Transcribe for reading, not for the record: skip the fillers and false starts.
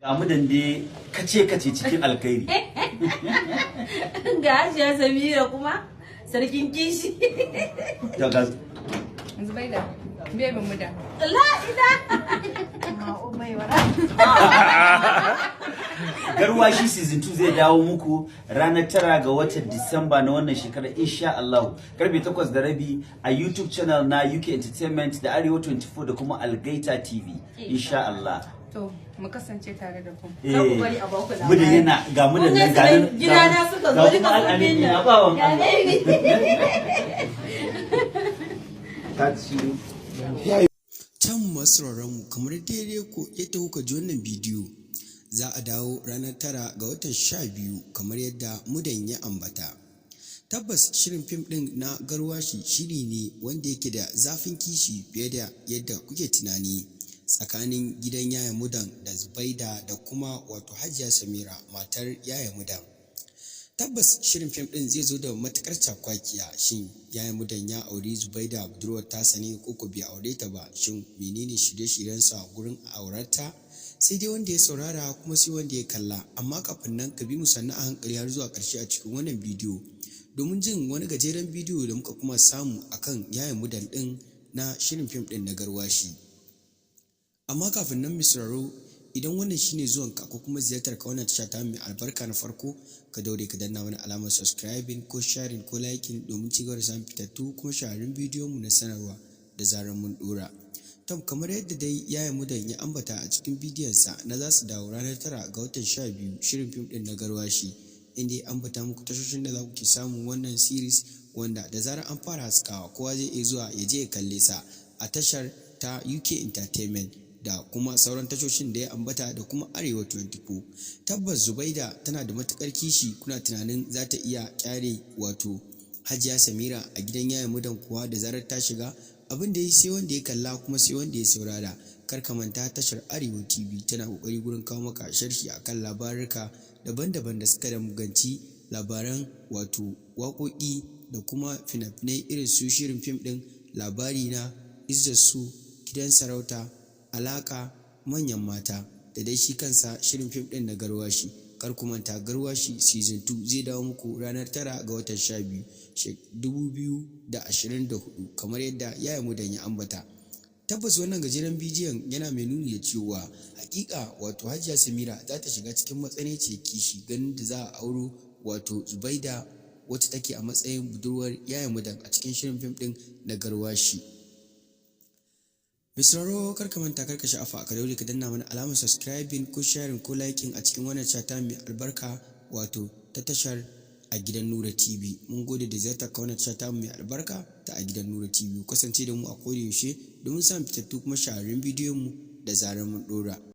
Ga mu dande kace kace cikin alkhairi. Ga Hajiya Samira kuma sarkin kishi. To ga Zubaida, bebin mu da. La ila. Garwashi season 2 zai dawo muku ranar 9 ga watan Disamba na wannan shekarar, insha Allah, karfe 8:30 a YouTube channel na UK Entertainment da Arewa 24 da kuma Algaita TV, insha Allah. To, mu kasance tare da ku. Kar ku bari a baku labari. Mu da yana ga mu da Kun nan ga ga su nan nan gidana suka zo ga duka kuma sun al'amin bin na nan. bawan Ga Allah. Baby. Ta ci. Can masu mu, kamar daidai ko yadda kuka ji wannan bidiyo, za a dawo ranar 9 ga watan 12 kamar yadda Mudan ya ambata. Tabbas shirin fim ɗin na Garwashi shiri ne wanda yake da zafin kishi fiye da yadda kuke tunani tsakanin gidan Yaya Mudan da Zubaida da kuma wato Hajiya Samira, matar Yaya Mudan. Tabbas shirin fim ɗin zai zo da matukar cakwakiya. Shin Yaya Mudan ya auri Zubaida budurwar tasa ne ko ko bai aure ta ba? Shin menene shirye-shiryensa gurin aurarta? Sai dai wanda ya saurara kuma sai wanda ya kalla. Amma kafin nan, ka bi mu sannu a hankali har zuwa ƙarshe a cikin wannan bidiyo domin jin wani gajeren bidiyo da muka kuma samu akan Yaya Mudan ɗin na shirin fim ɗin na Garwashi. Amma kafin nan, mai sauraro, idan wannan shine zuwanka ko kuma ziyartar ka wannan tasha ta mai albarka na farko, ka daure ka danna mana alamar subscribing ko sharing ko liking domin ci gaba da samun fitattu kuma shahararrun bidiyon mu na sanarwa da zarar mun dora. Tom, kamar yadda dai Yaya Mudan ya ambata a cikin bidiyonsa na za su dawo ranar 9 ga watan 12, shirin fim din na Garwashi, inda ya ambata muku tashoshin da za ku ke samun wannan series, wanda da zarar an fara haskawa kowa zai iya zuwa ya je ya kalle sa a tashar ta UK Entertainment da kuma sauran tashoshin da ya ambata da kuma Arewa 24. Tabbas Zubaida tana da matukar kishi. Kuna tunanin za ta iya kyare wato Hajiya Samira a gidan Yaya Mudan kuwa da zarar ta shiga? Abin da ya sai wanda ya kalla kuma sai wanda ya saurara. Kar ka manta, tashar Arewa TV tana kokari gurin kawo maka sharhi akan labaruka daban-daban da suka danganci labaran wato waƙoƙi da kuma fina-finai, irin su shirin fim ɗin Labari Na, Izzar Su, Gidan Sarauta, Alaka, Manyan Mata, da dai shi kansa shirin fim ɗin na Garwashi. Kar ku manta, Garwashi season 2 zai dawo muku ranar 9 ga watan 12 2024 kamar yadda Yaya Mudan ya ambata. Tabbas wannan gajeren bidiyon yana mai nuni da cewa hakika wato Hajiya Samira za ta shiga cikin matsananciyar kishi ganin da za a auro wato Zubaida, wacce take a matsayin budurwar Yaya Mudan a cikin shirin fim ɗin na Garwashi. Mai sauraro, kar ka manta, kar ka sha'afa, ka daure ka danna mana alamar subscribing ko sharing ko liking a cikin wannan channel mai albarka, wato ta tashar A Gidan Nura TV. Mun gode da ziyartar ka wannan channel mai albarka ta A Gidan Nura TV. Kasance da mu a koda yaushe domin samun fitattu kuma shahararrun bidiyon mu da zarar mun dora.